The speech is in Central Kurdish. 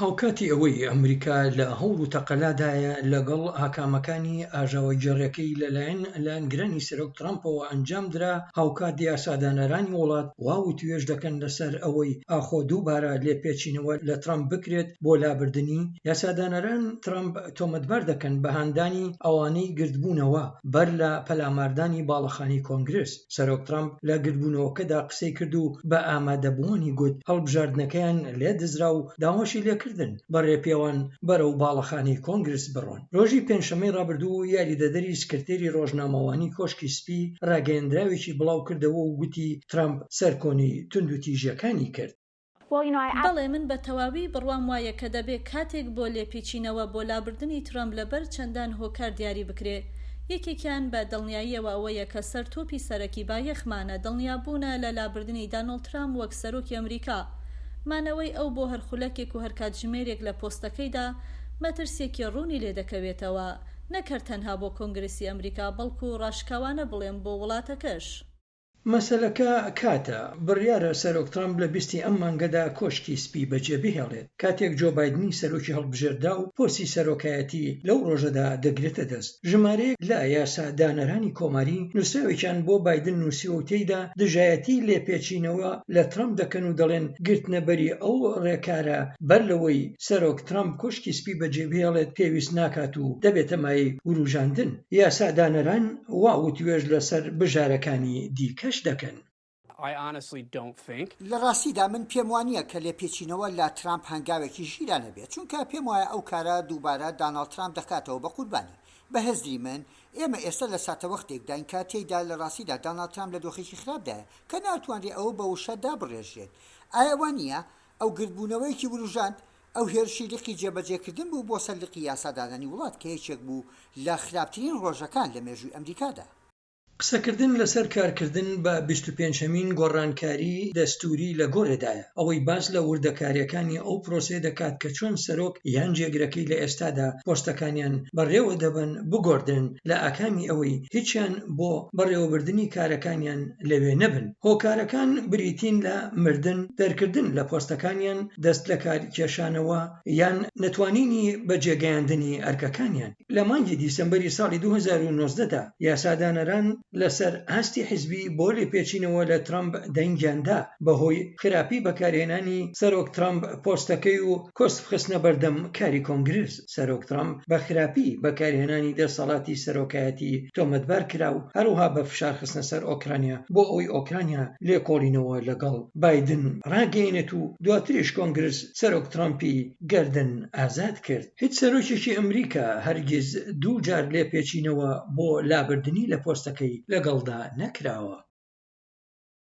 هاوکاتی ئەوەی ئەمریکا لە هەوڵ و تەقەلادایە لەگەڵ ئاکامەکانی ئاژاوەگێڕیەکەی لەلایەن لایەنگرانی سەرۆک ترەمپەوە ئەنجامدرا، هاوکات یاسادانەرانی وڵات وا وتوێژ دەکەن لەسەر ئەوەی ئاخۆ دووبارە لێپێچینەوە لە ترەمپ بکرێت بۆ لابردنی، یاسادانەران ترەمپ تۆمەتبار دەکەن بە هاندانی ئەوانەی گردبوونەوە بەر لە پەلاماردانی باڵەخانەی کۆنگرس. سەرۆک ترەمپ لە گردبوونەوەکەدا قسەی کرد و بە ئامادەبووانی گوت هەڵبژاردنەکەیان لێ دزرا و داواشی لێکردن بە رێپێوان بەرەو باڵەخانەی کۆنگرس بڕۆن. رۆژی پێنجشەممەی رابردوو یاریدەدەری سکرتێری رۆژنامەوانی کۆشکی سپی راگەیەندراوێکی بڵاوکردەوە و گوتی ترەمپ سەرکۆنەی توندوتیژییەکانی کرد. بەڵێ، من بە تەواوی بڕوام وایە کە دەبێ کاتێک بۆ لێپیچینەوە بۆ لابردنی ترەمپ لە بەر چەندان هۆکار دیاری بکرێ. یەکێکیان بە دڵنیاییەوە ئەوەیە کە سەر تۆپی سەرەکی بایەخمانە، دڵنیابوونە لە لابردنی دانۆڵد ترامپ وەک سەرۆکی ئەمریکا. مانەوەی ئەو بۆ هەر خولەکێک و هەر کاتژمێرێک لە پۆستەکەیدا، مەترسییەکی ڕوونی لێ دەکەوێتەوە، نەک هەر تەنها بۆ کۆنگرسی ئەمریکا، بەڵکو ڕاشکاوانە بڵێم بۆ وڵاتەکەش. مەسەلەکە کاتە، بڕیارە سەرۆک ترەمپ لە بیستی ئەم مانگەدا کۆشکی سپی بەجێبهێڵێت، کاتێک جۆ بایدنی سەرۆکی هەڵبژێردراو پۆستی سەرۆکایەتی لەو ڕۆژەدا دەگرێتە دەست. ژمارەیەک لە یاسادانەرانی کۆماری نووسراوێکیان بۆ بایدن نووسیوە و تێیدا دژایەتی لێپێچینەوە لە ترەمپ دەکەن و دەڵێن گرتنەبەری ئەو ڕێکارە بەر لەوەی سەرۆک ترەمپ کۆشکی سپی بەجێبهێڵێت پێویست ناکات و دەبێتە مایەی وروژاندن. یاسادانەران وا وتوێژ لەسەر بژارەکانی دیکەش دەکەن. لە ڕاستیدا من پێم وانییە کە لێپێچینەوە لە ترامپ هەنگاوێکی ژیرانە بێت، چونکە پێم وایە ئەو کارە دووبارە داناڵد ترامپ دەکاتەوە بە قوربانی. بە هزری من، ئێمە ئێستا لە ساتەوەختێکداین کە تێیدا لە ڕاستیدا داناڵد ترامپ لە دۆخێکی خراپدایە کە ناتوانرێ ئەوە بە وشە دابڕێژرێت. ئایا وا نییە؟ ئەو گردبوونەوەیەکی وروژاند، ئەو هێرشی لقی جێبەجێکردن بوو بۆ سەر لقی یاسادانانی وڵات کە یەکێک بوو لە خراپترین ڕۆژەکان لە مێژووی ئەمریکادا. قسەکردن لەسەر کارکردن بە 25 هەمین گۆڕانکاری دەستووری لە گۆڕێدایە، ئەوەی باس لە وردەکارییەکانی ئەو پرۆسەیە دەکات کە چۆن سەرۆک یان جێگرەکەی لە ئێستادا پۆستەکانیان بەڕێوە دەبەن بگۆڕدرێن لە ئاکامی ئەوەی هیچیان بۆ بەڕێوەبردنی کارەکانیان لەوێ نەبن. هۆکارەکان بریتین لە مردن، دەرکردن لە پۆستەکانیان، دەست لەکارکێشانەوە یان نەتوانینی بەجێگەیاندنی ئەرکەکانیان. لە مانگی دیسەمبەری ساڵی 2019 دا یاسادانەران لەسەر ئاستی حیزبی بۆ لێپێچینەوە لە ترەمپ دەنگیان دا بەهۆی خراپی بەکارهێنانی سەرۆک ترەمپ پۆستەکەی و کۆسپ خستنە بەردەم کاری کۆنگرس. سەرۆک ترەمپ بە خراپی بەکارهێنانی دەسەڵاتی سەرۆکایەتی تۆمەتبار کرا و هەروەها بە فشار خستنە سەر ئۆکرانیا بۆ ئەوەی ئۆکرانیا لێکۆڵینەوە لەگەڵ بایدن ڕاگەیەنێت و دواتریش کۆنگرس سەرۆک ترەمپی گەردن ئازاد کرد. هیچ سەرۆکێکی ئەمریکا هەرگیز دووجار لێپێچینەوە بۆ لابردنی لە پۆستەکەی لەگەڵدا نەکراوە.